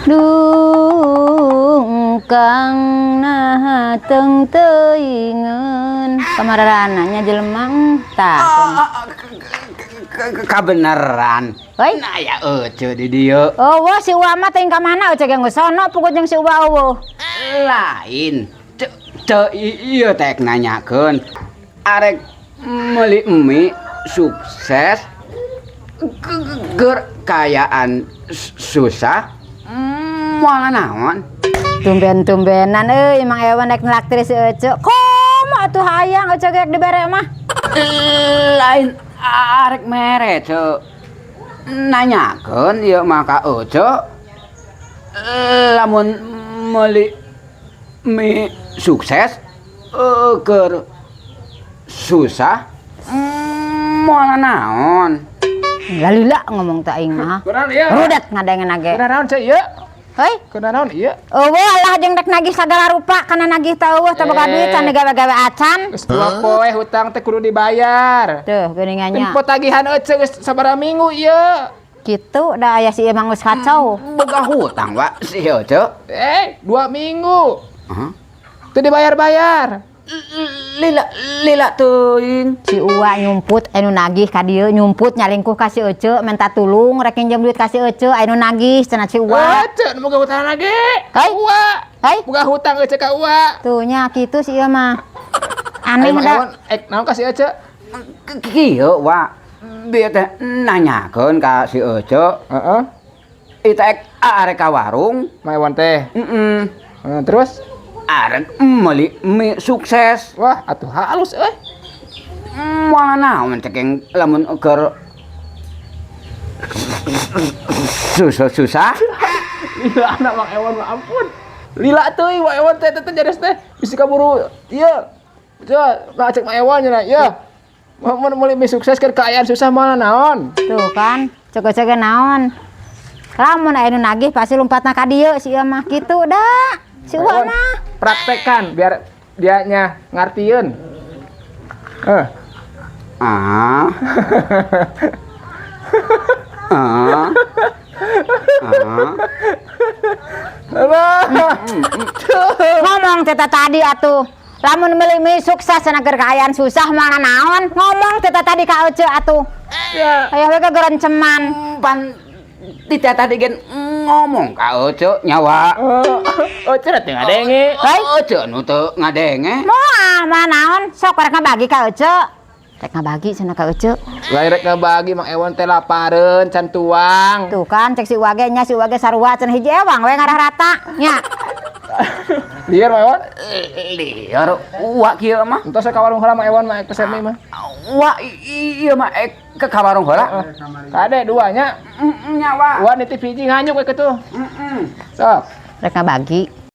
Dung kang naha teung-teuingeun kamarana nya jelema tah. Kabeneran. Hoi. Nah ya Ece di dieu. Oh, wah, si Uwa mah teuing ka mana Ece ge geus sono pukul jeung si Uwa euweuh. Lain. Ce ieu teh nanyakeun. Arek meuli mie sukses keur kayaan susah moal naon? Tumben-tumbenan euy Mang Ewan rek nraktir si Ece. Komo atuh hayang Ece ge dibere mah. Lain arek mere, Ce. Nanyakeun ieu mah ka Ece. Lamun meuli mie sukses keur susah moal naon? Lalila ngomong teh aing mah. Kunaon ieu? Rudet ngadengen ge. Kunaon ceu ieu? Hei, Kunaon ieu? Euweuh lah jeung rek nagih sagala rupa kana nagih teh euweuh teh boga duit can digawe-gawe acan. Geus 2 poe hutang teh kudu dibayar. Tuh geuningannya. Tempo tagihan ece geus sabaraha minggu ieu. Kitu da aya si emang geus kacau. Boga hutang wa si Ece. Eh, 2 minggu. Hah? Teu dibayar-bayar. Lila lila teuing. Si Uwa nyumput anu nagih ka dieu nyumput nyalingkuh ka si Ece minta tulung rek nginjem duit ka si Ece anu nagih cenah si Uwa. Ece nu boga hutang lagi. Hei. Uwa. Hei. Boga hutang ece ka Uwa. Tuh nya kitu si ieu mah. Aneh Ayo, da. Ewan, eh, naon ka si Ece? Kieu wa. Bieu teh nanyakeun ka si Ece. Heeh. Ieu teh arek ka warung. Mang Ewan teh. Heeh. Heeh, terus? Arek meuli mie sukses. Wah, atuh halus euy. Moal naon cekeng lamun keur susah-susah. Lila anak Mang Ewan mah ampun. Lila teuing Mang Ewan teh teh teh jares teh bisi kaburu ieu. Coba cek Mang Ewan nya ieu. Mau meuli mie sukses keur kaayaan susah moal naon? Tuh kan, cek Ece ge naon. Lamun aya nu nagih pasti lompatna ka dieu si ieu mah kitu da. Si Uwa Ewan, mah. praktekkan biar dianya ngartieun. Eh. Ah. Ah. Ah. Alah. Ngomong teh tadi atuh. Lamun meuli mie sukses cenah keur kaayaan susah moal naon. Ngomong teh tadi ka Ece atuh. Ya. Aya we gegerenceman. Pan tidak tadi gen ngomong ka Ece nyawa. Oh, oh cenah teu ngadenge. Hei. Ece nu teu ngadenge. Moal moal naon? Sok rek ngabagi ka Ece. Rek ngabagi cenah ka Ece. Lain rek ngabagi, Mang Ewan teh lapareun can tuang. Tuh kan cek si Uwa ge nya si Uwa ge sarua cenah hiji ewang we ngarah rata nya. Lieur Mang Ewan. Lieur wa kieu mah. Entos ka warung heula Mang Ewan mah ek pesen mie mah. Wa ieu mah ek ke ka warung heula. Kade duanya. Nyawa. Wa nitip hiji nganyuk we kitu. Heeh. Sok. Rek ngabagi.